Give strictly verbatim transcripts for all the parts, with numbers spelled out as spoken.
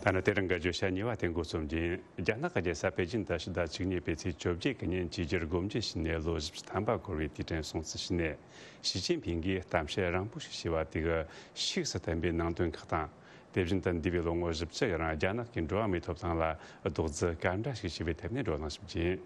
ད་ནི་དེ་རིང་གི་བརྗོད་བྱ་གཉིས་པ་དེ་འགོ་རྩོམ་རྒྱུ་ཡིན། རྒྱ་ནག་གི་རྒྱལ་ས་པེ་ཅིན་དུ་ཕྱི་ཟླ་བཅུ་གཉིས་པའི་ཚེས་བཅོ་བརྒྱད་ཀྱི་ཉིན་བཅོས་བསྒྱུར་སྒོ་འབྱེད་བྱས་ནས་ལོ་བཞི་བཅུ་ཐམ་པ་འཁོར་བའི་དུས་དྲན་སྲུང་བརྩི་བྱས་ནས། ཞི་ཅིན་ཕིང་གིས་གཏམ་བཤད་རིང་པོ་ཞིག་བྱས་པ་དེ་གི་ཤུགས་སུ་བསྟན་པའི་ནང་དོན་ཁག་དང་། དེ་བཞིན་དུ་འདས་པའི་ལོ་ངོ་བཞི་བཅུ་གི་རིང་རྒྱ་ནག་གི་འགྲོ་བ་མིའི་ཐོབ་ཐང་ལ་རྡོག་རྫིས་ག་འདྲ་ཞིག་བྱས་པའི་ཐད་ནས་བགྲོ་གླེང་ཞིབ་རྒྱུ་ཡིན།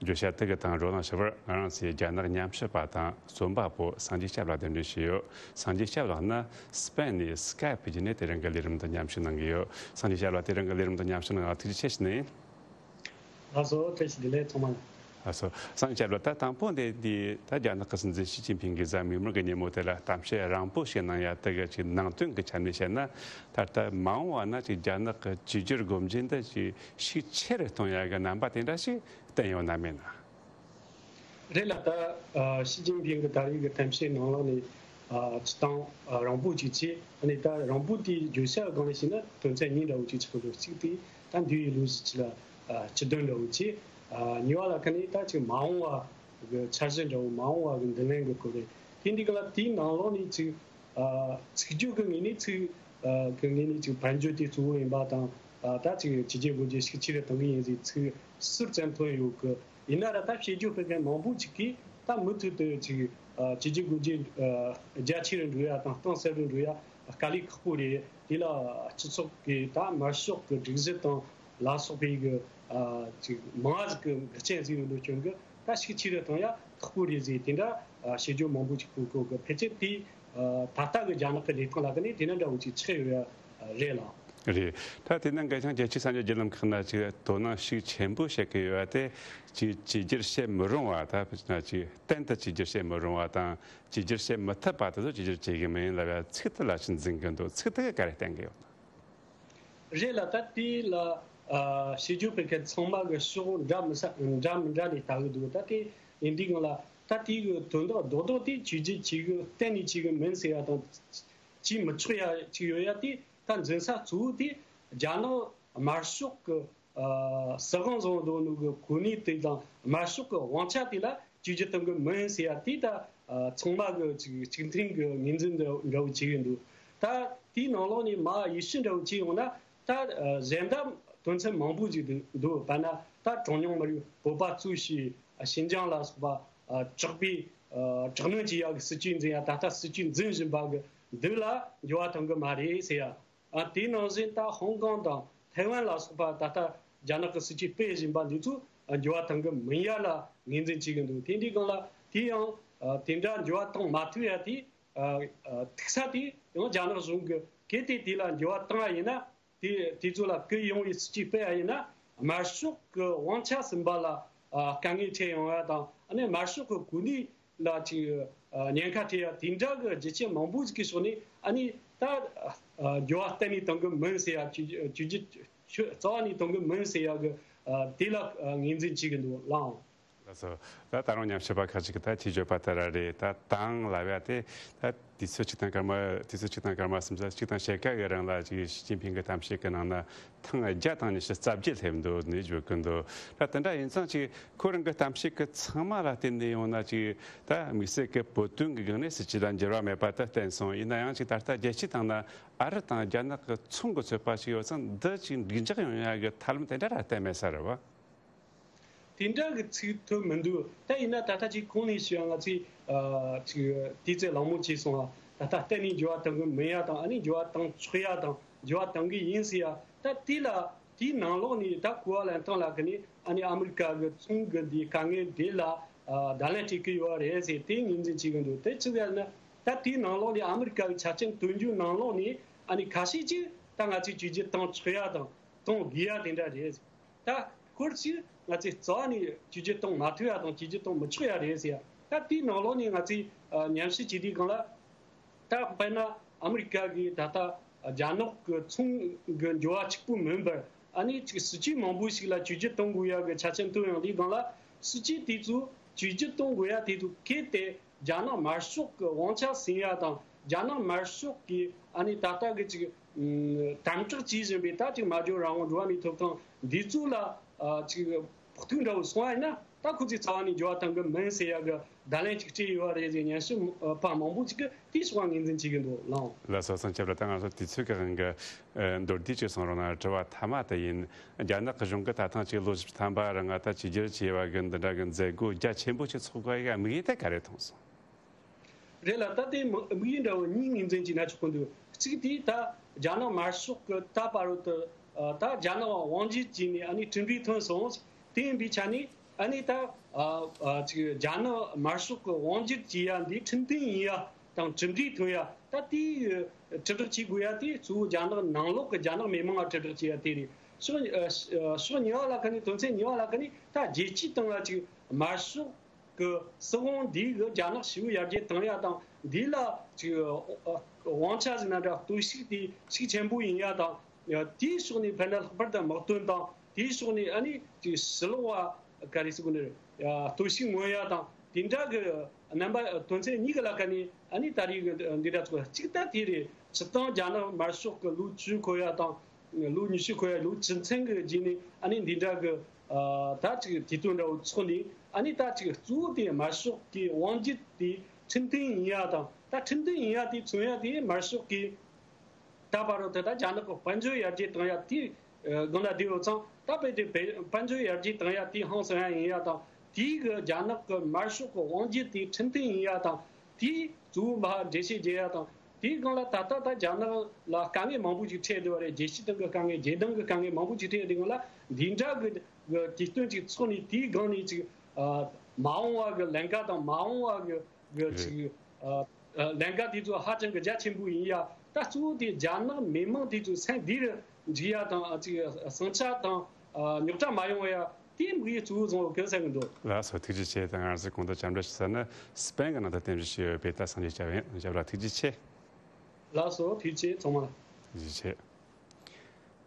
བརྗོད་བྱ་དེ་གི་སྟེང་བགྲོ་གླེང་ཞུ་བར་ང་རང་ཚོའི་རྒྱ་ནག་ཉམས་ཞིབ་པ་དང་རྩོམ་པ་པོ་སངས་རྒྱས་སྐྱབས་ལགས་གདན་འདྲེན་ཞུས་ཡོད། སངས་རྒྱས་སྐྱབས་ལགས་ནི་སི་པན་ནས་སི་ཀའེ་བརྒྱུད་ནས་དེ་རིང་གི་ལས་རིམ་དུ་མཉམ་ཞུགས་གནང་གི་ཡོད། སངས་རྒྱས་སྐྱབས་ལགས་དེ་རིང་གི་ལས་རིམ་དུ་མཉམ་ཞུགས་གནང་བར་ཐུགས་རྗེ་ཆེ་ཞུ་ནི་ཡིན། ལགས་སོ། ཐུགས་རྗེ་ཆེ། བདེ་ལེགས་ཚང་མ་ལ། ལགས་སོ། སངས་རྒྱས་སྐྱབས་ལགས། ད་དང་པོ་འདི་འདི་ད་རྒྱ་ནག་གི་སྲིད་འཛིན་ཞི་ཅིན་ཕིང་གིས་གཟའ་མིག་དམར་གྱི་ཉིན་མོ་དེ་ལ་གཏམ་བཤད་རིང་པོ་ཞིག་གནང་ཡ་དེ་གི་ཅིག་ནང་དོན་གྱི་ཆ་ནས་བཤད་ན། ད་ལྟ་མ་འོངས་པ་ན་ཅིག་རྒྱ་ནག་གི་བཅོས་བསྒྱུར་སྒོ་འབྱེད་འདི་ཅིག་ཤུགས་ཆེ་རུ་གཏོང་ཡ་གི་རྣམ་པ་དེ་འདྲ་ཞིག་བསྟན་ཡོད་ན་མེད་ན། རེད་ལགས། ད་ཨ་ཞི་ཅིན་ཕིང་གི་ད་རེས་ཀྱི་གཏམ་བཤད་ནང་ལོགས་ནས་ཨ་སྤྱིར་བཏང་ཨ་རིང་པོ་ཅིག་བྱས། ཨ་ནི་ད་རིང་པོ་དེའི་བརྗོད་བྱ་སྒང་ནས་བཤད་ན་དོན་ཚན་གཉིས་འདྲ་བོ་ཅིག་ཆགས་འདུག་གཅིག་དེ་ད་འདས་པའི་ལོ་བཞི་བཅུ་ལ་ཨ་སྤྱི་དོན་འདྲ་བོ་བྱས། ཨ་གཉིས་པ་ལ་ཁ་ནས་ད་ཅིག་མ་འོངས་པ་གི་འཆར་གཞི་འདྲ་བོ། མ་འོངས་པ་གི་མདུན་ལམ་གི་སྐོར་རེད། དེ་འདི་ག་ལ་དེའི་ནང་ལོགས་ནས་ཅིག་ཨ་ཚིག་སྦྱོར་གི་ངོས་ནས་ཚིག་ཨ་གི་ངོས་ནས་ཅིག་ཕན་བརྗོད་དེ་གཙོ་བོ་ཡིན་པ་དང་། ཨ་ད་ཅིག་བཅོས་བསྒྱུར་སྒོ་འབྱེད་ཤུགས་ཆེ་རུ་གཏོང་གི་ཡིན་ཟེར་ཚིག་ཟུར་ཙམ་ཐོན་ཡོད་གི། ཡིན་ན་ར་ད་བཤད་རྒྱུ་སྤེལ་མཁན་མང་པོ་ཅིག་གིས་ད་མུ་མཐུད་དུ་ཅིག་ཨ་བཅོས་བསྒྱུར་སྒོ་འབྱེད་ཨ་རྒྱ་ཆེ་རུ་འགྲོ་ཡ་དང་གཏིང་ཟབ་རུ་འགྲོ་ཡ་དཀའ་ལས་ཁག་པོ་རེད། དེ་ལ་སྤྱི་ཚོགས་ཀྱི་ད་དམར་ཤོག་གི་སྒྲིག་གཞི་དང་ལ་སོགས་པའི་གི་ཨ་ཅིག་མང་ཟིག་གི་འགག་རྐྱེན་ཟིག་ཡོད་ལུགས་སྐྱོན་གི་ད་ཤུགས་ཆེ་རུ་གཏོང་ཡ་ཁག་པོ་རེད་ཟེར། དེ་འདྲ་ཨ་བཤད་རྒྱུ་མང་པོ་ཅིག་གོ་གོ་གི། ཕལ་ཆེར་དེ་ཨ་ད་ལྟ་གི་རྒྱ་ནག་གི་ལས་སྟངས་ལ་གི་ནི་དེ་འདྲ་འདྲ་བོ་ཅིག་ཆགས་ཡོད་ཡ་རེད་ལགས། རེད། ད་དེ་ནི་འགའ་ཤས་རྒྱལ་སྤྱིའི་གསར་འགྱུར་བརྒྱུད་ལམ་ཁག་ན་ཅིག་དོ་སྣང་ཤུགས་ཆེན་པོ་བྱེད་ཀྱི་ཡོད་པ་དེ་ཅིག་བཅོས་བསྒྱུར་བྱེད་མི་རུང་བ། ད་ཕྱིན་ན་ཅིག་གཏན་དུ་བཅོས་བསྒྱུར་བྱེད་མི་རུང་བ་དང་བཅོས་བསྒྱུར་བྱེད་མི་ཐུབ་པ་དེ་ཚོ་བཅོས་བསྒྱུར་བྱེད་ཀྱི་མིན་ལབ་ཡ་ཚིག་དེ་ལ་ཅིག་འཛིན་གྱི་འདུག་ཚིག་དེ་ག་རེ་བསྟན་གྱི་ཡོད་ན། རེད་ལགས། ད་དེ་ལ་ཨ་བཤད་རྒྱུ་སྤེལ་མཁན་ཚང་མ་གི་ཕྱོགས་འདྲ་མི་ས་འདྲ་མི་འདྲ་ནས་ལྟ་གི་འདུག་ད་དེ་ཡིན་དུས་སྒང་ལ་ད་དེ་གི་དོན་དག་རྡོག་རྡོག་དེ་བཅོས་བསྒྱུར་བྱེད་གི་གཏན་ནས་བྱེད་གི་མིན་ཟེར་ཡ་དང་། བྱེད་མི་ཆོག་ཡ་ཅིག་ཡོད་ཡ་དེ་ད་འཛིན་ས་གཙོ་བོ་དེ་རྒྱ་ནག་དམར་ཤོག་གི་ཨ་སྲིད་དབང་བཟུང་འདུག་ནོ་གི་གོ་གནས་དེ་དང་དམར་ཤོག་གི་དབང་ཆ་དེ་ལ་བཅོས་བསྒྱུར་གཏོང་གི་མིན་ཟེར་ཡ་དེ་ད་ཨ་ཚང་མ་གི་ཅིག་གཅིག་མཐུན་གི་ངོས་འཛིན་འདྲ་འདྲ་བོ་བྱེད་ཀྱི་འདུག་ད་དེའི་ནང་ལོགས་ནས་མ་ཡིད་ཆེས་འདྲ་བོ་བྱེད་ཡོང་ན། ད་ཨ་གཞན་དག་དོན་ཚན་མང་པོ་ཞིག་འདུག་འདུག་དཔེར་ན་ད་གྲངས་ཉུང་མི་རིགས་བོད་པ་གཙོས་བྱས་ཨ་ཞིན་ཅང་ལ་སོགས་པ་ཨ་དྲག་པོའི་ཨ་དྲག་གནོན་བྱེད་ཡག་གི་སྲིད་ཇུས་འཛིན་ཡ། ད་ལྟ་སྲིད་ཇུས་འཛིན་བཞིན་པ་གི་འདི་ལ་འགྱུར་བ་གཏོང་གི་མ་རེད་ཟེར་ཡ། ཨ་དེ་ནང་བཞིན་ད་ཧོང་ཀོང་དང་ཐའེ་ཝན་ལ་སོགས་པ་ད་ལྟ་རྒྱ་ནག་གི་སྲིད་ཇུས་སྤེལ་བཞིན་པ་འདི་ཚོ་འགྱུར་བ་གཏོང་གི་མིན་ཡ་ལ་ངོས་འཛིན་བྱེད་ཀྱི་འདུག་དེ་འདྲའི་སྒང་ལ་དེ་ཡང་ཨ་དེ་འདྲ་འགྱུར་བ་གཏོང་མ་ཐུབ་ཡ་དེ་ཨ་ཨ་ཐུག་ས་དེ་ཡང་རྒྱ་ནག་གཞུང་གི་གལ་ཏེ་དེ་ལ་འགྱུར་བ་བཏང་བ་ཡིན་ན། དེ་དེ་ཚོ་ལ་སྐུལ་ཡོང་བའི་སྲིད་ཇུས་སྤེལ་ཡ་ཡིན་ན། དམར་ཤོག་གི་དབང་ཆ་ཟིན་པ་ལ་ཨ་དཀའ་ངལ་འཕྲད་ཡོང་ཡ་དང་། ཨ་ནི་དམར་ཤོག་གི་གོ་གནས་ལ་ཅིག་ཨ་ཉེན་ཁ་འཕྲད་ཡ་དེ་འདྲ་གི་རྒྱུ་རྐྱེན་མང་པོ་ཞིག་གི་ཕྱོགས་ནས། ཨ་ནི་ད་ཨ་འགྱུར་བ་གཏན་ནས་གཏོང་གི་མིན་ཟེར་ཡ། བཅོས་བཅོས་བསྒྱུར་རྩ་བ་ནས་གཏོང་གི་མིན་ཟེར་ཡ་གི་ཨ་དེ་ལ་ཨ་ངོས་འཛིན་བྱེད་ཀྱི་འདུག་ལགས། ལགས་སོ། ད་ད་རུང་ཉམས་ཞིབ་པ་ཁག་ཅིག་གིས་ད་ཅིག་བརྗོད་པ་ལྟར་ར་རེད། ད་དང་ལབ་ཡ་དེ་ད་དུས་ཚོད་གཅིག་དང་སྐར་མ། དུས་ཚོད་གཅིག་དང་སྐར་མ་གསུམ་ཙམ། གཅིག་དང་ཕྱེད་ཀ་གི་རིང་ལ་ཅིག་ཞི་ཅིན་ཕིང་གི་གཏམ་བཤད་ཀྱི་ནང་ན་ཐེངས་བརྒྱ་དང་ཉི་ཤུ་རྩ་བརྒྱད་སླེབས་འདུག་ནས་བརྗོད་ཀྱི་འདུག་ད་དེ་འདྲ་ཡིན་ཙང་ཅིག་ཁོ་རང་གི་གཏམ་བཤད་ཀྱི་ཚང་མ་ལ་བརྟེན་ནས་ཡོང་ན། ཅིག་ད་དམིགས་བསལ་གྱི་བོད་དོན་གྱི་སྒང་ནས་སྲིད་ཇུས་ལ་འགྱུར་བ་མེད་པ་དེ་བསྟན་སོང་། ཡིན་ན་ཡང་ཅིག་ད་ལྟ་རྒྱལ་སྤྱིའི་སྟེང་ན་ཨ་རི་དང་རྒྱ་ནག་གི་ཚོང་གི་ཚོད་དཔག་ཅིག་ཡོད་ཙང་། འདི་ཅིག་འགྲིག་འཇགས་ཡོང་ཡ་གི་ཐབས་ལམ་དེ་འདྲ་ར་བསྟན་མེད་ས་རེད་བ། དེ་འདྲ་གི་ཚིག་ཐོན་མི་འདུག་ད་ཡིན་ན་ད་ལྟ་ཅིག་གོང་ནས་ཞུས་ཡ། ང་ཚོས་ཨ་ཅིག་དུས་ཚོད་གླེང་མོལ་བྱས་སོང་ང་། ད་ལྟ་གཏན་ནས་འགྱུར་བ་གཏོང་གི་མིན་ཡ་དང་། ཨ་ནི་འགྱུར་བ་གཏོང་ཆོག་ཡ་དང་འགྱུར་བ་གཏོང་གི་ཡིན་ཟེར་ཡ། ད་དེ་ལ་དེའི་ནང་ལོགས་ནས་ད་གོ་བ་ལེན་སྟངས་ལ་གི་ནས། ཨ་ནི་ཨ་མི་རི་ཀ་གི་ཚོང་གི་འདི་དཀའ་ངལ་འདི་ལ་ཨ་བརྡ་ལན་སྤྲད་གི་ཡོད་རེད་ཟེར་དེ་ངོས་འཛིན་བྱེད་གི་འདུག་དེ་ཅི་ཟེར་ན། ད་དེའི་ནང་ལོགས་ནས་ཨ་མི་རི་ཀ་གི་ཆ་རྐྱེན་སྟོན་རྒྱུའི་ནང་ལོགས་ནས་ཨ་ནི་ཁ་ཤས་ཀྱིས་ད་ང་ཚོས་བཅོས་བསྒྱུར་གཏོང་ཆོག་ཡ་དང་གཏོང་དགོས་ཡ་དེ་འདྲ་རེད། ད་སྐོར་ཞིག་ང་ཚོས་རྩ་བ་ནས་བཅོས་བསྒྱུར་གཏོང་མ་ཐུབ་ཡ་དང་བཅོས་བསྒྱུར་གཏོང་མི་ཆོག་ཡ་རེད་ཟེར་ཡ། ད་དེའི་ནང་ལོགས་ནས་ང་ཚོས་ཨ་ཉམས་ཞིབ་བྱེད་དུས་སྒང་ལ། ད་དཔེར་ན་ཨ་མི་རི་ཀ་གིས་ད་ལྟ་རྒྱ་ནག་གི་ཚོང་གི་འགྱུར་བ་གཅིག་པུ་མིན་པར། ཨ་ནི་ཅིག་སྲིད་ཇུས་མང་པོ་ཞིག་ལ་བཅོས་བསྒྱུར་གཏོང་དགོས་ཡ་གི་ཆ་རྐྱེན་བཏོན་ཡོང་དུས་སྒང་ལ། སྲིད་ཇུས་དེ་ཚོ་བཅོས་བསྒྱུར་གཏོང་དགོས་ཡ་དེ་ཚོ་གལ་ཏེ་རྒྱ་ནག་དམར་ཤོག་གི་དབང་ཆ་ཟིན་ཡ་དང་། རྒྱ་ནག་དམར་ཤོག་གིས་ཨ་ནི་ད་ལྟ་གི་ཅིག་ཨམ་དམ་དྲག་བྱེད་བཞིན་པའི་ད་ཅིག་སྨྲ་བརྗོད་རང་དབང་། འགྲོ་བ་མིའི་ཐོབ་ཐང་འདི་ཚོ་ལ་ཨ་ཅིག་ཕོག་ཐུག་འདྲ་བོ་སོང་བ་ཡིན་ན། ད་ཁོ་ཚོའི་རྩ་བ་ནས་འགྱུར་བ་གཏོང་གི་མིན་ཟེར་ཡ་གི་བརྡ་ལན་ཅིག་སྤྲད་ཡོད་རེད་ཟེར། ཉན་ཞིབ་པ་མང་པོ་ཅིག་གིས་དེའི་ཕྱོགས་ངོས་འཛིན་བྱེད་ཀྱི་འདུག་ལགས། ལགས་སོ། སངས་རྒྱས་ལགས། ད་ང་ཚོ་དུས་ཚོད་ཀྱི་དབང་གིས་མདོར་བསྡུས་ཅིག་གསུང་རོགས་གནང་། དྲི་བ་མཐའ་མ་དེ་ཡིན། རྒྱ་ནག་གི་གཞུང་གིས་ད་ཐེངས་ཅིག་ལོ་བཞི་བཅུ་ཐམ་པ་རིང་ང་ད་བཅོས་བསྒྱུར་བྱས་པ་གི་འདི་འདྲ་གི་མཛད་སྒོ་རྒྱ་ཆེན་པོ་ཅིག་ཚོགས་དགོས་ཡ་དམིགས་ཡུལ་དེ་ག་རེ་མཐོང་སོང་། རེད་ལ། ད་དེ་དམིགས་ཡུལ་འདྲ་བོ་གཉིས་ངོས་འཛིན་བྱས་ན་ཆོག་གི་འདུག་གཅིག་དེ་ད་རྒྱ་ནག་དམར་ཤོག་གི་ད་བར་དུ་ད་རྒྱ་ནག་དབང་སྒྱུར་བྱས་ནས་ཨ་ནི་ཁྲིམས་སྒྲིག་ཐོན་སོང་། དེ་ཡིན་པའི་ཆ་ནས་ཨ་ནི་ད་ཅིག་རྒྱ་ནག་དམར་ཤོག་གི་དབང་སྒྱུར་བྱེད་ཡ་འདི་ཁྲིམས་མཐུན་ཡིན་ཡ་དང་ཁྲིམས་སྒྲིག་ཐོན་ཡ། ད་དེའི་དྲིལ་བསྒྲགས་བྱེད་དགོས་ཡ་དེ་གཙོ་བོ་རྒྱ་ནག་ནང་ལོགས་ཀྱི་རྒྱ་ནག་མི་མང་ལ་དྲིལ་བསྒྲགས་བྱེད་ཡ་དེ་རེད། ཕྱོགས་ཕྱོགས་གཉིས་པ་ལ་ཁ་ནས། དོན་ཚན་གཉིས་པ་ལ་ཁ་ནས་ད་རྒྱལ་སྤྱིའི་སྟེང་ལ་ཅིག་དམར་ཤོག་གི་སྲིད་དབང་འདིས་གི་རྒྱ་ནག་ཞི་བའི་ཡར་རྒྱས་བཏང་ཡ་དང་འདི་ལ་ཅིག་དབང་ཆ་ཟེར་ན་འདྲ། གཏོར་བཤིག་དེ་ཤུགས་ཆེན་པོ་ཡིན་ཡ་དང་། དེའི་ཕྱོགས་ནས་ཕན་ན་ལྷག་པར་དུ་དམག་དོན་དང་། དེའི་ཕྱོགས་ནས་ཨ་ནི་ཅིག་ཕྱི་ལོགས་པ་ག་རེ་ཟེར་དགོས་ནི་རེད། གཏོར་བཤིག་མངོན་ཡ་དང་དེ་འདྲ་གི་རྣམ་པ། དོན་ཚན་གཉིས་ཀྱི་ལ་ཁ་ནས་ཨ་ནི་ད་རེས་གི་འདི་འདྲ་ཚོ་གཅིག་ད་དེ་རེད། སྤྱིར་བཏང་རྒྱ་ནག་དམར་ཤོག་གི་ལོ་བཅུ་འཁོར་ཡ་དང་། ལོ་ཉི་ཤུ་འཁོར་ཡ། ལོ་བཅུ་ཚན་གྱི་རྗེས་ནས་ཨ་ནི་འདི་འདྲ་གི་ད་ཅིག་དུས་སྟོན་འདྲ་བོ་ཚོགས་ནས། ཨ་ནི་ད་ཅིག་གཙོ་བོ་དེ་དམར་ཤོག་གི་དབང་སྒྱུར་དེ་ཁྲིམས་མཐུན་ཡིན་ཡ་དང་། ད་ཁྲིམས་མཐུན་ཡིན་ཡ་དེ་མཚོན་ཡ་དེ་དམར་ཤོག་གི་ད་བར་དུ་ད་རྒྱ་ནག་གི་དཔལ་འབྱོར་ཡར་རྒྱས་བཏང་ཡ་དེ་སྒང་ལ་བསྡད་ཡོད་ཙང་། ད་དཔེ་དེ་དཔལ་འབྱོར་ཡར་རྒྱས་བཏང་ཡ་དེ་ཧང་སང་ཡ་ཡིན་ཡ་དང་། དེའི་གི་རྒྱ་ནག་གི་དམར་ཤོག་གི་དབང་སྒྱུར་དེ་ཁྲིམས་མཐུན་ཡིན་ཡ་དང་། དེའི་གཙོ་བོ་མ་འགྲེལ་བཤད་བརྒྱབ་ཡ་དང་། དེའི་སྒང་ལ་ད་ལྟ་ད་རྒྱ་ནག་ལ་དཀའ་ངལ་མང་པོ་ཞིག་འཕྲད་བསྡད་པ་རེད། རྒྱལ་སྤྱིའི་སྟེང་གི་དཀའ་ངལ། རྒྱལ་ནང་གི་དཀའ་ངལ་མང་པོ་ཞིག་འཕྲད་བསྡད་སྒང་ལ་འདི་འདྲ་གི་གི་དུས་སྟོན་ཅིག་ཚོགས་ནས། དེའི་སྒང་ནས་ཅིག་མ་འོངས་པ་གི་ལམ་ཁ་དང་། མ་འོངས་པ་གི་གི་ཅིག་ལས་འགན་དེ་ཚོ་ཧ་ཅང་གི་རྒྱ་ཆེན་པོ་ཡིན་ཡ། ད་གཙོ་བོ་དེ་རྒྱ་ནག་མི་མང་དེ་ཚོ་སེམས་བདེ་རུ་འཇུག་ཡ་དང་། ཅིག་ཟིང་ཆ་དང་རྙོག་དྲ་མ་ཡོང་ཡ་དེ་དམིགས་ཡུལ་གཙོ་བོ་བཟུང་ཡོད་གི་བསམ་གི་འདུག་ལགས་སོ། ཐུགས་རྗེ་ཆེ། ད་ང་ཚོས་གོང་དུ་བཅར་འདྲི་ཞུ་ས་ནི་སི་པན་གྱི་ནང་དུ་རྟེན་གཞི་བྱས་ཡོད་པའི་ད་སངས་རྒྱས་སྐྱབས་ཡིན། སྐྱབས་ལགས་ཐུགས་རྗེ་ཆེ། ལགས་སོ། ཐུགས་རྗེ་ཆེ་ཚང་མ་ལ། ཐུགས་རྗེ་ཆེ།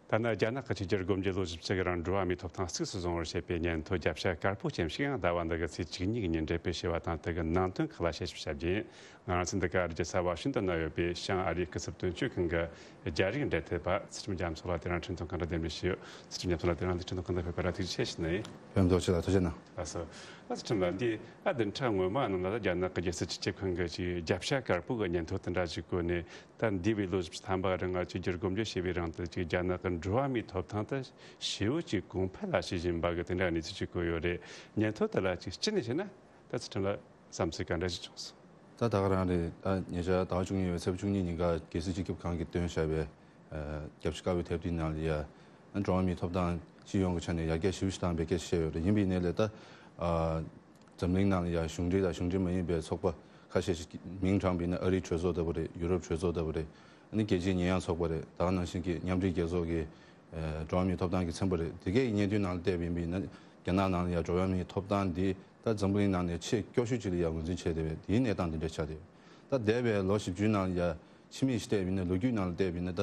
ཐ་ན་རྒྱ་ནག་གི་ཆོས་བརྒྱུད་སྒོམ་རྒྱུ་ལོ་བཞི་བཅུ་གི་རིང་འགྲོ་བ་མིའི་ཐོབ་ཐང་གཙིགས་སུ་བཟུང་བར་བྱེད་པའི་སྙན་ཐོ་རྒྱབ་ཤ་དཀར་པོ་ཅན་ཞིག་ཡང་ཟླ་བ་འདི་གི་ཚེས་བཅུ་གཉིས་ཀྱི་ཉིན་འགྲེམས་སྤེལ་བྱས་པ་དང་། དེ་གི་ནང་དོན་ཁག་ལ་དཔྱད་ཞིབ་བྱ་རྒྱུ་ཡིན། ང་རང་ཚོ་འདི་ག་རྒྱལ་ས་ཝ་ཤིང་ཏོན་ན་ཡོད་པའི་བྱང་ཨ་རིའི་སྐུ་ཚབ་དོན་གཅོད་ཁང་གི་རྒྱ་རིགས་འབྲེལ་མཐུད་པ་ཚུལ་ཁྲིམས་རྒྱ་མཚོ་ལགས་དེ་རིང་འཕྲིན་ཐུང་ཁང་དུ་གདན་འདྲེན་ཞུས་ཡོད། ཚུལ་ཁྲིམས་རྒྱ་མཚོ་ལགས་དེ་རིང་འདི་འཕྲིན་ཐུང་ཁང་དུ་ཕེབས་པར་ཐུགས་རྗེ་ཆེ་ཞུ་ནི་ཡིན། ཕེབས་ཐུགས་རྗེ་ཆེ་ལགས། ཐུགས་རྗེ་གནང་། ལགས་སོ། ཨ་ཚུལ་ཁྲིམས་ལགས། འདི་ཨ་བདུན་ཕྲག་སྔོན་མ་ནང་ལ་རྒྱ་ནག་གི་རྒྱལ་སྲིད་སྤྱི་ཁྱབ་ཁང་གི་ཅིག་རྒྱབ་ཤ་དཀར་པོ་གི་སྙན་ཐོ་དེ་འདྲ་ཞིག་བཀོད་ནས། ད་འདས་པའི་ལོ་བཞི་བཅུ་ཐམ་པ་རིང་ང་ཆོས་བརྒྱུད་སྒོམ་རྒྱུ་བྱས་པའི་རིང་དུ་ཅིག་རྒྱ་ནག་གི་འགྲོ་བ་མིའི་ཐོབ་ཐང་དེ་ཞེ་པོ་ཅིག་གོང་འཕེལ་ལ་བྱེད་བཞིན་པ་གི་དེ་འདྲ་གནས་ཚུལ་ཅིག་བཀོད་ཡོད་རེད། སྙན་ཐོ་དེ་ལ་ཅིག་སྤྱི་ནས་བཤད་ན་ད་ཚུལ་ཁྲིམས་ལགས་བསམ་ཚུལ་ག་འདྲ་ཞིག་བྱུང་སོང་། ད་ད་ག་རང་རེད། ད་ཉེ་ཆར་ཟླ་བ་བཅུ་གཉིས་པའི་ཚེས་པ་བཅུ་གཉིས་ཉིན་ཀ་རྒྱལ་སྲིད་སྤྱི་ཁྱབ་ཁང་གིས་བཏོན་བཞག་པའི་རྒྱབ་ཤ་དཀར་པོའི་དེབ་དེའི་ནང་ལ་ཡ། འགྲོ་བ་མིའི་ཐོབ་ཐང་སྤྱི་ཡོངས་ཀྱི་ཆ་ནས་ཡར་རྒྱས་ཞེ་པོ་ཞིག་བཏང་བའི་སྐད་ཆ་བཤད་ཡོད་རེད། ཡིན་པའི་ནས་ལས་ད་འཛམ་གླིང་ནང་ལ་ཡ་གཞུང་འབྲེལ་དང་གཞུང་འབྲེལ་མ་ཡིན་པའི་ཚོགས་པ་ཁ་ཤས་ཤིག་མིང་དྲངས་པ་ཡིན་ན། ཨ་རིའི་གྲོས་ཚོགས་ལྟ་བུ་རེད། ཡུ་རོབ་གྲོས་ཚོགས་ལྟ་བུ་རེད། ཨ་ནི་རྒྱལ་སྤྱིའི་ཉེས་ཡངས་ཚོགས་པ་རེད། ད་ག་ནང་བཞིན་གྱི་མཉམ་འབྲེལ་རྒྱལ་ཚོགས་ཀྱི་འགྲོ་བ་མིའི་ཐོབ་ཐང་གི་ཚན་པ་རེད། དེ་གའི་སྙན་ཐོའི་ནང་ལ་བལྟས་པ་ཡིན་པ་ཡིན་ན། རྒྱ་ནག་ནང་ལ་ཡ་འགྲོ་བ་མིའི་ཐོབ་ཐང་འདི་ད་འཛམ་བུ་གླིང་ནང་ནས་ཆེས་སྐྱོ་ཤོས་ཅིག་ལ་ཡ་ངོས་འཛིན་བྱས་བསྡད་པའི་དེའི་གནས་སྟངས་འདི་འདྲ་ཆགས་བསྡད་ཡོད། ད་འདས་པའི་ལོ་བཞི་བཅུའི་ནང་ལ་ཡ་ཕྱི་མིག་ཅིག་བལྟས་པ་ཡིན་ན། ལོ་རྒྱུས་ནང་ལ་བལྟས་པ་ཡིན་ན། ད་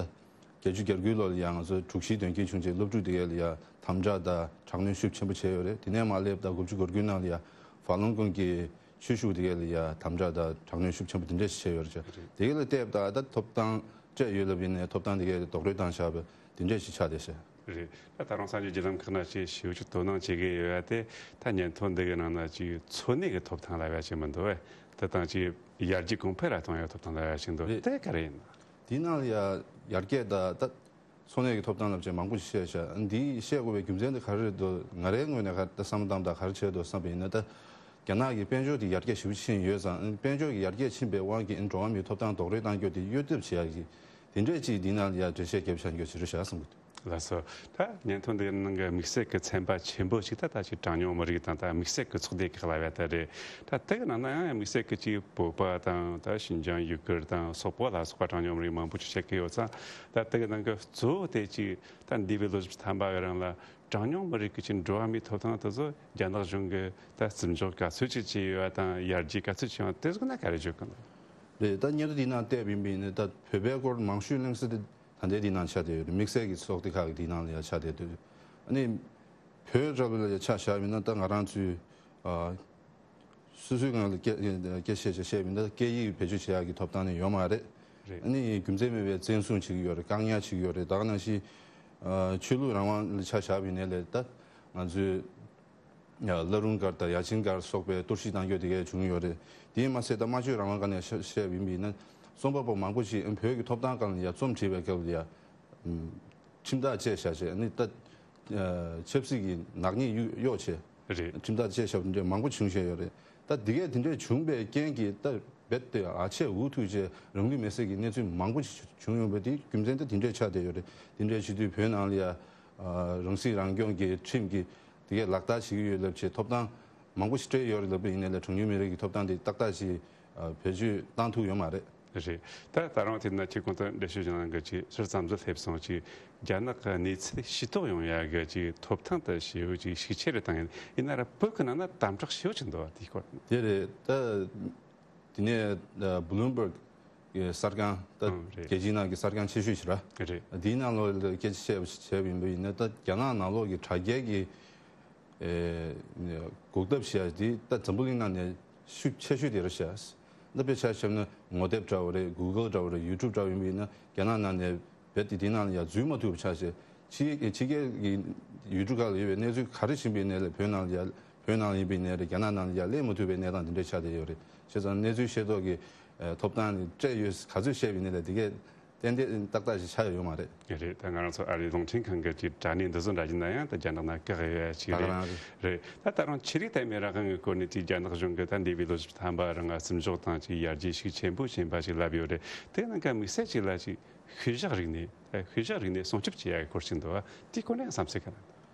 བརྒྱད་ཅུ་གྱ་དགུའི་ལོ་ལ་ཡ་ང་ཚོ་དྲུག་བཞིའི་དོན་རྐྱེན་བྱུང་རྗེས་སློབ་ཕྲུག་དེ་གའི་ལ་ཡ་དམ་དྲག་དང་དྲག་གནོན་ཤུགས་ཆེན་པོ་བྱས་ཡོད་རེད། དེ་ནས་མར་སླེབས་ད་དགུ་བཅུ་གོ་དགུའི་ནང་ལ་ཡ་ཧྥ་ལུན་ཀུང་གི་ཆོས་ཞུགས་དེ་གའི་ལ་ཡ་དམ་དྲག་དང་དྲག་གནོན་ཤུགས་ཆེན་པོ་དེ་འདྲ་ཞིག་བྱས་ཡོད་རེད། དེ་གའི་ལ་བལྟས་པ་ད་ད་ཐོབ་ཐང་སྤྲད་ཡོད་ལབ་ཡིན་ནའི་ཐོབ་ཐང་དེ་གའི་ལ་རྡོག་རོལ་བཏང་བཞག་པ་དེ་འདྲ་ཞིག་ཆགས་བསྡད་ཤག་རེད། ད་ད་རུང་གསར་འགྱུར་བརྒྱུད་ལམ་ཁག་ནང་ཅིག་ཞེ་པོ་ཅིག་དོ་སྣང་བྱེད་ཀྱི་ཡོད་ཡ་དེ། ད་སྙན་ཐོ་འདི་གི་ནང་ན་ཅིག་འཚོ་གནས་ཀྱི་ཐོབ་ཐང་ལབ་ཡ་ཅིག་མི་འདུག་བས། དེ་དང་ཅིག་ཡར་རྒྱས་གོང་འཕེལ་ལ་གཏོང་ཡ་ཐོབ་ཐང་ལབ་ཡ་ཅིག་འདུག་རེད། དེ་ག་རེ་ཡིན་ན། དེའི་ནང་ལ་ཡ་ཡར་རྒྱས་ད་ད་འཚོ་གནས་ཀྱི་ཐོབ་ཐང་ལབ་བྱས་མང་པོ་ཞིག་བཤད་ཤག་འདི་བཤད་དགོས་པའི་རྒྱུ་མཚན་དེ་ག་རེ་རེད་འདུག་ང་རའི་ངོས་ནས་ག་ད་བསམ་བློ་བཏང་ད་ག་རེ་བྱས་འདུག་བསམ་པ་ཡིན་ན། ད་རྒྱ་ནག་གི་དཔལ་འབྱོར་དེ་ཡར་རྒྱས་ཞེ་པོ་ཕྱིན་ཡོད་ཙང་། དཔལ་འབྱོར་གྱི་ཡར་རྒྱས་ཕྱིན་པའི་དབང་གིས་འགྲོ་བ་མིའི་ཐོབ་ཐང་རྡོག་རོལ་བཏང་རྒྱུ་དེ་གཡོལ་ཐབས་བྱེད་ཡ་གི་དེ་འདྲས་ཅིག་འདི་ནང་ལ་ཡ་འགྲེལ་བཤད་རྒྱབ་བཞག་རྒྱུ་ཞིག་རེད་ཤག་བསམ་གི་འདུག་ལགས་སོ། ད་སྙན་ཐོ་འདིའི་ནང་གི་དམིགས་བསལ་གྱི་ཚན་པ་ཆེན་པོ་ཞིག་ད་ད་ཅིག་གྲངས་ཉུང་མི་རིགས་དང་། ད་དམིགས་བསལ་གྱི་ཚོགས་སྡེ་ཁག་ལབ་ཡ་ད་རེད། ད་དེ་གི་ནང་ན་ཡང་དམིགས་བསལ་གྱི་ཅིག་བོད་པ་དང་། ད་ཤིན་ཅང་ཡུ་གུར་དང་སོག་པོ་ལ་སོགས་པ་གྲངས་ཉུང་མི་རིགས་མང་པོ་ཅིག་བཤད་ཀྱི་ཡོད་ཙང་། ད་དེ་གི་ནང་གི་གཙོ་བོ་དེ་ཅིག་ད་འདས་པའི་ལོ་བཞི་བཅུ་ཐམ་པ་གི་རིང་ལ་གྲངས་ཉུང་མི་རིགས་ཀྱི་ཅིག་འགྲོ་བ་མིའི་ཐོབ་ཐང་དེ་ཚོ་རྒྱ་ནག་གཞུང་གིས་ད་བརྩི་འཇོག་ག་ཚོད་ཅིག་བྱས་ཡོད་དང་། ཡར་རྒྱས་ག་ཚོད་བྱུང་བ་དེ་ཚོ་ན་ག་རེ་བརྗོད་གི་འདུག་རེད། ད་སྙན་ཐོ་འདི་ནང་བལྟས་པ་ཡིན་པ་ཡིན་ན། ད་བོད་པའི་སྐོར་མང་ཤོས་གླེང་ས་དེ་ད་ལྟའི་འདི་ནང་ཆགས་བསྡད་ཡོད་རེད། དམིགས་བསལ་གྱི་ཚོགས་སྡེ་ཁག་གི་འདི་ནང་ལ་ཡ་ཆགས་བསྡད་འདུག་ཨ་ནི་བོད་འདྲ་བོ་ལ་ཡ་ཆ་བཞག་པ་ཡིན་ན། ད་ང་རང་ཚོའི་ཨ་སོ་སོའི་སྒང་ལ་སྐད་སྐད་བཤད་བྱས་བཤད་པ་ཡིན་ན། སྐད་ཡིག་བེད་སྤྱོད་བྱེད་ཡག་གི་ཐོབ་ཐང་ནི་ཡོད་མ་རེད། རེད། ཨ་ནི་རྒྱུ་མཚན་མེད་པའི་བཙན་བཟུང་བྱེད་ཀྱི་ཡོད་རེད། བཀག་ཉར་བྱེད་ཀྱི་ཡོད་རེད། ད་ག་ནང་བཞིན་ཨ་ཆོས་ལུགས་རང་དབང་ལ་ཆ་བཞག་པ་ཡིན་ནའི་ལས། ད་ང་ཚོའི་ བླ་རུང་སྒར་དང་ཡ་ཆེན་སྒར་སོགས་པའི་གཏོར་བཤིག་བཏང་རྒྱུ་དེ་གས་བྱུང་ཡོད་རེད། དེས་མ་ཟད་ད་སྨྲ་བརྗོད་རང་དབང་སྒང་ནས་བཤད་བཤད་པ་ཡིན་པ་ཡིན་ན་རྩོམ་པ་པོ་མང་པོ་ཞིག་བོད་ཀྱི་ཐོབ་ཐང་སྒང་ལ་ཡ་རྩོམ་བྲིས་པའི་སྐབས་ལ་ཡ། ཁྲིམས་ཐག་བཅད་བཞག་བྱས་ནི་ད་ཆབ་སྲིད་ཀྱི་ནག་ཉེས་གཡུག་གཡོག་བྱས། རེད། ཁྲིམས་ཐག་བཅད་བཞག་པ་འདྲ་མང་པོ་བྱུང་བཞིན་ཡོད་རེད། ད་འདི་གས་དེ་འདྲས་བྱུང་བའི་རྐྱེན་གྱིས་ད་རྦད་དེ་ཨ་ཆད་འུ་ཐུག་བྱས་རང་ལུས་མེར་སྲེག་གི་གནས་ཚུལ་མང་པོ་ཞིག་བྱུང་ཡོང་བའི་དེ་རྒྱུ་མཚན་ད་དེ་འདྲས་ཆགས་བསྡད་ཡོད་རེད། དེ་འདྲས་བྱེད་དུས་བོད་ནང་ལ་ཡ་རང་སྲིད་རང་སྐྱོང་གི་ཁྲིམས་ཀྱི་དེ་གས་ལག་བསྟར་བྱེད་ཀྱི་ཡོད་ལབ་བྱས་ཐོབ་ཐང་མང་པོ་ཞིག་སྤྲད་ཡོད་རེད་ལབ་པ་ཡིན་ནའི་ལས་གྲངས་ཉུང་མི་རིགས་ཀྱི་ཐོབ་ཐང་དེ་ཏག་ཏག་ཞིག་བེད་སྤྱོད་བཏང་ཐུབ་ཡོད་མ་རེད། རེད། ད་ད་རང་དེ་ན་ཁྱེད་གོང་དུ་འགྲེལ་བཤད་བྱུང་ནང་གི་ཅིག་ཕྱིར་མཚམས་སུ་སླེབས་སོང་ཅིག་རྒྱ་ནག་གི་གནས་ཚུལ་ཤེས་རྟོགས་ཡོང་ཡ་གི་ཅིག་ཐོབ་ཐང་དུ་ཞེ་པོ་ཅིག་ཤུགས་ཆེ་རུ་བཏང་ཡིན་ཡིན་ན་ར་བོད་ཀྱི་ནང་ན་དམ་དྲག་ཞེ་པོ་ཅིག་འདུག་བ་དེའི་སྐོར། དེ་རེད། ད་དེ་ནས་Bloomberg་གི་གསར་ཁང་ད་ཨང་རེད། རྒྱལ་སྤྱིའི་ནང་གི་གསར་ཁང་ཆེ་ཤོས་ཤིག་ར། རེད། དེའི་ནང་ལོགས་ལ་སྐད་ཆ་བཤད་པ་བྱས་པ་ཡིན་པ་ཡིན་ན་ད་རྒྱ་ནག་ནང་ལོགས་ཀྱི་དྲ་རྒྱའི་གི་ཨེ་ནས་འགོག་ཐབས་བྱས་དེ་ད་འཛམ་བུ་གླིང་ནང་ནས་ཤུགས་ཆེ་ཤོས་དེ་རེད་ཤག་ད་དཔེ་ཆ་བཞག་ན་ངོ་དེབ་འདྲ་བོ་རེད། Google་འདྲ་བོ་རེད། YouTube་འདྲ་བོ་ཡིན་པ་ཡིན་ན་རྒྱ་ནག་ནང་ནས་རྦད་དེ་དེ་ནང་ལ་ཡ་འཛུལ་མ་ཐུབ་པ་ཆགས་བྱས་ཕྱི་ཕྱི་རྒྱལ་གྱི་ཡུལ་གྲུ་ཁག་ལ་ཡོད་པའི་གནས་ཚུལ་ག་རེ་ཕྱིན་པ་ཡིན་ནའི་ལས་བོད་ནང་ལ་ཡ་བོད་ནང་ཡིན་པ་ཡིན་ནའི་རེད། རྒྱ་ནག་ནང་ལ་ཡ་སླེབས་མ་ཐུབ་པའི་གནས་སྟངས་དེ་འདྲ་ཆགས་བསྡད་ཡོད་རེད། བྱས་ཙང་གནས་ཚུལ་ཤེས་རྟོགས་ཀྱི་ཨེ་ཐོབ་ཐང་ནི་སྤྲད་ཡོད། ག་ཚོད་བཤད་པ་ཡིན་ནའི་ལས་དེ་གས་ཏན་ཏན་ཏག་ཏག་ཞིག་ཆགས་ཡོད་མ་རེད། རེད། ད་ང་རང་ཚོ་ཨ་རིའི་རླུང་འཕྲིན་ཁང་གི་ཅིག་དྲ་གནས་འདི་ཚོ་འདྲ་ཡིན་ན་ཡང་ད་རྒྱ་ནག་ནང་བཀག་ཡོད་ཡ་ཅིག་ད་རེད། ག་རང་རེད། རེད། ད་ད་རང་ཆོས་རིག་དད་མོས་རང་དབང་གི་སྐོར་ནས་ཅིག་རྒྱ་ནག་གཞུང་གིས་ད་འདས་པའི་ལོ་བཅུ་ཐམ་པ་རིང་ང་བརྩི་འཇོག་དང་ཅིག་ཡར་རྒྱས་ཤུགས་ཆེན་པོ་ཕྱིན་པ་ཞིག་ལབ་ཡོད་རེད། དེ་ནང་ག་དམིགས་བསལ་ཅིག་ལ་ཅིག་ཤུལ་བཞག་རིག་གནས་ཤུལ་བཞག་རིག་གནས་སྲུང་སྐྱོབ་བྱེད་ཡ་གི་སྐོར་ཞིག་འདུག་བ་དེའི་སྐོར་ནས་བསམ་ཚུལ་ག་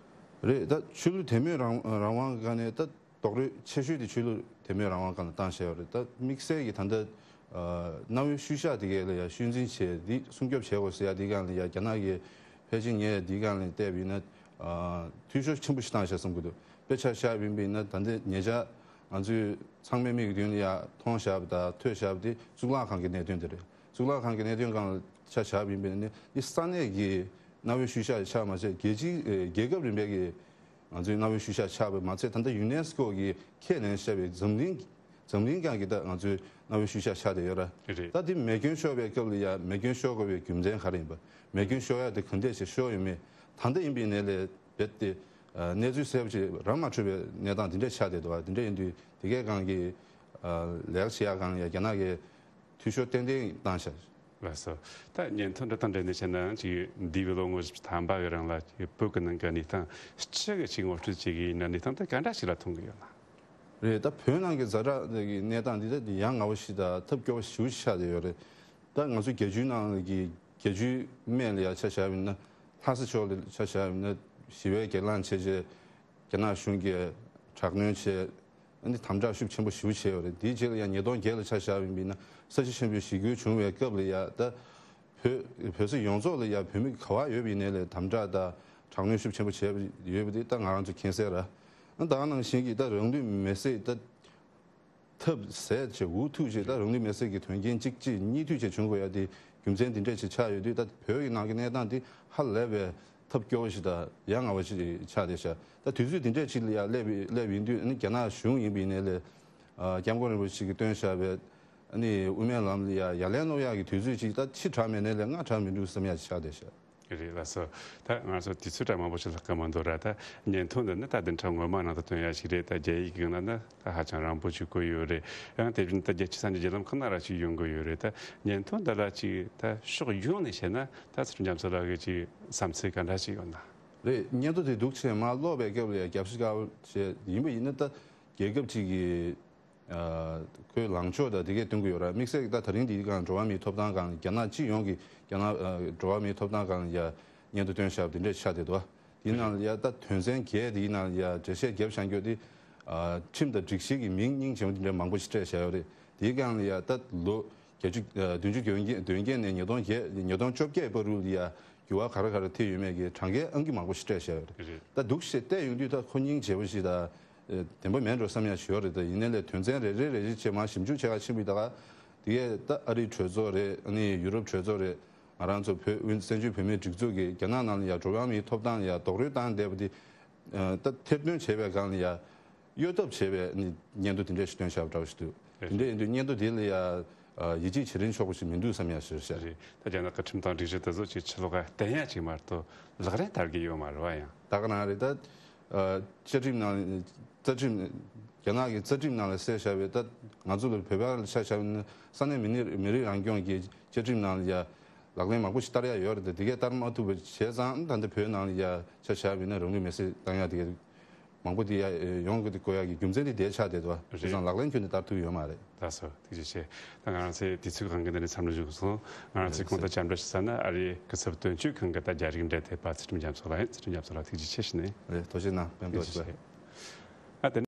རེ། རེད། ད་ཆོས་ལུགས་དད་མོས་རང་རང་དབང་གི་སྒང་ནས་ད་རྡོག་རོལ་ཆེ་ཤོས་དེ་ཆོས་ལུགས་དད་མོས་རང་དབང་སྒང་ལ་བཏང་བཞག་ཡོད་རེད། ད་དམིགས་བསལ་གྱི་ད་ལྟ་ཨ་གནའ་བོའི་ཤུལ་བཞག་དེ་གས་ལ་ཡ་ཤུལ་འཛིན་བྱས་དེ་སྲུང་སྐྱོབ་བྱེད་དགོས་ཟེར་ཡ་དེའི་སྒང་ལ་ཡ་རྒྱ་ནག་གིས་ཕལ་ཆེར་ངས་དེའི་སྒང་ལ་བལྟས་པ་ཡིན་ན་ཨ་འཐུས་ཤོར་ཆེན་པོ་ཞིག་བཏང་བཞག་བསམ་གྱི་འདུག་དཔེ་ཆ་བཞག་པ་ཡིན་པ་ཡིན་ན་ད་ལྟ་ཉེ་ཆར་ང་ཚོས་ཚང་མའི་མིག་གི་མདུན་ལ་ཡ་མཐོང་བཞག་པ་དང་ཐོས་བཞག་པ་དེ་གཙུག་ལག་ཁང་གི་གནད་དོན་དེ་རེད། གཙུག་ལག་ཁང་གི་གནད་དོན་སྒང་ལ་ཆ་བཞག་པ་ཡིན་པ་ཡིན་ན་ནི་ས་གནས་ཀྱི་གནའ་བོའི་ཤུལ་བཞག་ཆགས་མ་ཟད་རྒྱལ་སྤྱི་ཨེ་རྒྱལ་ཁབ་རིམ་པའི་གི་ང་ཚོའི་གནའ་བོའི་ཤུལ་བཞག་ཆགས་པ་མ་ཚད་ད་ལྟ་ཡུ་ནེ་སི་ཀོ་གིས་ཁས་ལེན་བཞག་པའི་འཛམ་གླིང་འཛམ་གླིང་སྒང་གི་ད་ང་ཚོའི་གནའ་བོའི་ཤུལ་བཞག་ཆགས་བསྡད་ཡོད་ར། རེད། ད་དེ་མེ་སྐྱོན་ཤོར་བའི་སྐབས་ལ་ཡ་མེ་སྐྱོན་ཤོར་དགོས་པའི་རྒྱུ་མཚན་ག་རེ་ཡིན་པ། མེ་སྐྱོན་ཤོར་ཡ་དེ་ག་འདྲས་ཞིག་ཤོར་ཡོད་མེད། ད་ལྟ་ཡིན་པའི་ནས་ལས་རྦད་དེ་ཨ་གནས་ཚུལ་གསལ་པོ་ཞིག་རག་མ་ཐུབ་པའི་གནས་སྟངས་དེ་འདྲས་ཆགས་བསྡད་འདུག་བ། དེ་འདྲས་ཡིན་དུས་དེ་གའི་སྒང་གི་ཨ་ལས་ཀ་བྱེད་ཡ་སྒང་ལ་ཡ་རྒྱ་ནག་གིས་འཐུས་ཤོར་ཏན་ཏན་བཏང་ཤག་ལགས་སོ། ད་སྙན་ཐོ་འདི་དང་འབྲེལ་ནས་བཤད་ན་ཅིག་འདས་པའི་ལོ་ངོ་བཞི་བཅུ་ཐམ་པ་གི་རིང་ལ་ཅིག་བོད་ཀྱི་ནང་གི་གནས་སྟངས་སྤྱི་གི་ཅིག་ངོ་སྤྲོད་བྱེད་ཀྱི་ཡིན་ན་གནས་སྟངས་དེ་ག་འདྲ་ཞིག་ལ་མཐོང་གི་ཡོད་ན། རེད། ད་བོད་ནང་གི་ཛ་དྲག་གི་གནས་སྟངས་འདི་ད་ཡ་ང་བ་ཞིག་དང་ཐབས་སྐྱོ་བོ་ཞེ་པོ་ཞིག་ཆགས་བསྡད་ཡོད་རེད། ད་ང་ཚོ་རྒྱལ་སྤྱིའི་ནང་གི་རྒྱལ་སྤྱིའི་སྨད་ལ་ཡ་ཆ་བཞག་པ་ཡིན་ན་ལྷ་ས་ཕྱོགས་ལ་ཆ་བཞག་པ་ཡིན་ན་ཞི་བའི་སྒེར་ལངས་བྱས་རྗེས་རྒྱ་ནག་གཞུང་གིས་དྲག་གནོན་བྱས། ཨ་ནི་དམ་དྲག་ཤུགས་ཆེན་པོ་ཞེ་པོ་བྱས་ཡོད་རེད། དེའི་རྗེས་ལ་ཡང་ཉིས་སྟོང་བརྒྱད་ལ་ཆ་བཞག་པ་ཡིན་ན་ས་བྱི་ཞི་རྒོལ་བྱུང་བའི་སྐབས་ལ་ཡ་ད་བོད་བོད་ས་ཡོངས་རྫོགས་ལ་ཡ་བོད་མི་ག་བ་ཡོད་པ་ཡིན་ནའི་ལས་དམ་དྲག་དང་དྲག་གནོན་ཤུགས་ཆེན་པོ་བྱས་ཡོད་པ་དེ་ད་ང་རང་ཚོ་མཁྱེན་གསལ་ར། ཨ་ད་ག་ནང་བཞིན་གྱི་ད་རང་ལུས་མེར་སྲེག་ད་ཐབས་ཟད་བྱས་འུ་ཐུག་བྱས་ད་རང་ལུས་མེར་སྲེག་གི་དོན་རྐྱེན་གཅིག་གཅིག་གཉིས་མཐུད་བྱས་བྱུང་དགོས་ཡ་དེ་རྒྱུ་མཚན་དེ་འདྲས་ཅིག་ཆགས་ཡོད་དུས་ད་བོད་ཀྱི་ནང་གི་གནས་སྟངས་དེ་ཧ་ལས་པའི་ཐབས་སྐྱོ་བོ་ཞིག་དང་ཡ་ང་བ་ཞིག་ཆགས་བསྡད་ཤག་ད་དུས་ཚོད་འདི་འདྲས་ཅིག་ལ་ཡ་སླེབས་སླེབས་ཡིན་དུས་ཨ་ནི་རྒྱ་ནག་གཞུང་ཡིན་པ་ཡིན་ནའི་ལས་ཨ་སྐྱབས་མགོན་རིན་པོ་ཆེ་གིས་བཏོན་བཞག་པའི་ཨ་ནི་དབུ་མའི་ལམ་ལ་ཡ་ཡ་ལན་སློག་ཡག་གི་དུས་ཚོད་ཅིག་ད་ཕྱི་དྲགས་མེད་ནའི་ལས་སྔ་དྲགས་མི་འདུག་བསམ་ཡག་ཅིག་ཆགས་བསྡད་ཤག་རེད་ལགས་སོ། ད་ང་ཚོ་དུས་ཚོད་འདྲ་མང་པོ་ཞིག་ལྷག་གི་མི་འདུག་ར། ད་སྙན་ཐོ་འདི་ནི་ད་བདུན་ཕྲག་སྔོན་མ་ནང་དུ་བཏོན་ཡག་ཞིག་རེད། ད་རྒྱ་ཡིག་གི་ནང་ན་ད་ཧ་ཅང་རིང་པོ་ཞིག་བཀོད་ཡོད་རེད། ཡང་དེ་བཞིན་ད་རྒྱལ་སྤྱིའི་གསར་འགྱུར་བརྒྱུད་ལམ་ཁག་ན་ར་ཞིག་ཡོང་གི་ཡོད་རེད། ད་སྙན་ཐོ་འདི་ལ་ཅིག་ད་ཕྱོགས་ཡོངས་ནས་བཤད་ན་ད་ཚུར་རྒྱ་མཚོ་ལགས་ཀྱི་ཅིག་བསམ་ཚུལ་ག་འདྲ་ཞིག་ཡོད་ན། རེད། སྙན་ཐོ་དེ་འདུག་ཆེད་མ་ཀློག་པའི་སྐབས་ལ་ཡང་རྒྱབ་ཤིག་དཀར་པོ་བྱས་ཡིན་པ་ཡིན་ན་ད་རྒྱལ་ཁབ་ཅིག་གི་ཨ་ཁོའི་ལངས་ཕྱོགས་དང་དེ་གས་སྟོན་གྱི་ཡོད་ར། དམིགས་བསལ་གྱི་ད་ད་རིང་འདིའི་སྒང་འགྲོ་བ་མིའི་ཐོབ་ཐང་སྒང་རྒྱ་ནག་སྤྱི་ཡོངས་ཀྱི་རྒྱ་ནག་ཨ་འགྲོ་བ་མིའི་ཐོབ་ཐང་སྒང་ཡ་སྙན་ཐོ་བཏོན་བཞག་པ་དེ་འདྲས་ཆགས་བསྡད་འདུག་དེའི་ནང་ལ་ཡ་ད་དོན་ཚན་བརྒྱད་དེའི་ནང་ལ་ཡ་འགྲེལ་བཤད་བརྒྱབ་བཞག་རྒྱུ་དེ་ཨ་ཁྲིམས་དང་སྒྲིག་གཞི་གི་མིང་སྙིང་རྗེ་མོ་དེ་འདྲས་མང་པོ་ཞིག་སྤྲད་བཞག་ཡོད་རེད། དེའི་སྒང་ལ་ཡ་ད་ལོ་བརྒྱད་ཅུ་ཨ་བདུན་ཅུ་དོན་བརྒྱད་དོན་བརྒྱད་ནས་ཉིས་སྟོང་བརྒྱད་ཉིས་སྟོང་བཅོ་བརྒྱད་བར་དུ་ལ་ཡ་འགྱུར་བ་ག་རེ་ག་རེ་ཐེབས་ཡོད་མེད་ཀྱི་གྲངས་ཀའི་ཨང་ཀི་མང་པོ་ཞིག་སྤྲད་བཞག་ཡོད་རེད། རེད། ད་འདུག་སེ་བལྟས་ཡོང་དུས་ད་ཁོ་སྙིང་རྗེ་པོ་ཞིག་དང་བདེན་པ་མེད་འགྲོ་བསམ་ཡག་ཞིག་ཡོད་རེད། ད་ཡིན་ནའི་ལས་དོན་ཚན་རེ་རེ་རེ་རེ་བྱས་མར་ཞིབ་འཇུག་བྱེད་ག་ཕྱིན་པའི་ད་ག་དེ་གས་ད་ཨ་རིའི་གྲོས་ཚོགས་རེད། ཨ་ནི་ཡུ་རོབ་གྲོས་ཚོགས་རེད། ང་རང་ཚོ་བོད་དབུས་བཙན་བྱོལ་བོད་མིའི་སྒྲིག་འཛུགས་ཀྱིས་རྒྱ་ནག་ནང་ལ་ཡ་འགྲོ་བ་མིའི་ཐོབ་ཐང་ལ་ཡ་རྡོག་རོལ་བཏང་བསྡད་པ་དེ་ད་ཐེར་འདོན་བྱས་པའི་སྒང་ལ་ཡ་གཡོལ་ཐབས་བྱས་པའི་ནི་སྙན་ཐོ་དེ་འདྲས་ཞིག་བཏོན་བཞག་པ་འདྲ་བོ་ཞིག་འདུག་དེ་འདྲས་ཡིན་དུས་སྙན་ཐོ་དེ་ལ་ཡ་ཡིད་ཆེས་བྱེད་རིན་ཆོག་པ་ཞིག་མི་འདུག་བསམ་ཡག་ཞིག་རེད། རེད། ད་རྒྱ་ནག་གི་ཁྲིམས་དང་སྒྲིག་གཞི་དེ་ཚོ་ཅིག་ཕྱི་ལོགས་ག་བསྟན་ཡག་ཅིག་མ་གཏོགས་ལག་ལེན་བསྟར་གི་ཡོད་མ་རེད་བ། ཡང་ད་ག་ནང་རེད། ད་བཅའ་ཁྲིམས་ནང་ རྩ་ཁྲིམས། རྒྱ་ནག་གི་རྩ་ཁྲིམས་ནང་ལ་གསལ་བཞག་པའི། ད་ང་ཚོ་ལ་བོད་པ་ལ་ཆ་བཞག་པ་ཡིན་ན་ས་གནས་མི་རིགས་མི་རིགས་རང་སྐྱོང་གི་བཅའ་ཁྲིམས་ནང་ལ་ཡ་ལག་ལེན་མང་པོ་ཞིག་བསྟར་ཡ་ཡོད་རེད་དེ། དེ་གས་བསྟར་མ་ཐུབ་པ་བྱས་ཙང་ད་ལྟ་བོད་ནང་ལ་ཡ་ཆ་བཞག་པ་ཡིན་ན་རང་ལུས་མེར་སྲེག་བཏང་ཡ་དེ་གས་མང་པོ་དེ་ཡ་ཡོང་གི་དགོས་ཡ་གི་རྒྱུ་མཚན་དེ་དེ་ཆགས་བསྡད་འདུག་བ། བྱས་ཙང་ལག་ལེན་ཁྱོན་ནས་བསྟར་ཐུབ་ཡོད་མ་རེད། ལགས་སོ། ཐུགས་རྗེ་ཆེ། ད་ང་རང་ཚོའི་དུས་ཚོད་གང་གི་འདི་ནས་མཚམས་རེ་བཞུགས་སོང་། ང་རང་ཚོའི་གོང་ལྟ་བཅར་འདྲི་ཞུ་ས་ནི་ཨ་རིའི་སྐུ་ཚབ་དོན་གཅོད་ཁང་གི་ད་རྒྱ་རིགས་འབྲེལ་མཐུད་པ་ཚུལ་ཁྲིམས་རྒྱ་མཚོ་ལགས་ཡིན། ཚུལ་ཁྲིམས་རྒྱ་མཚོ་ལགས་ཐུགས་རྗེ་ཆེ་ཞུ་ནས། རེད། ཐུགས་རྗེ་གནང་། པད་མ་རྡོ་རྗེ། ཨ་དེ།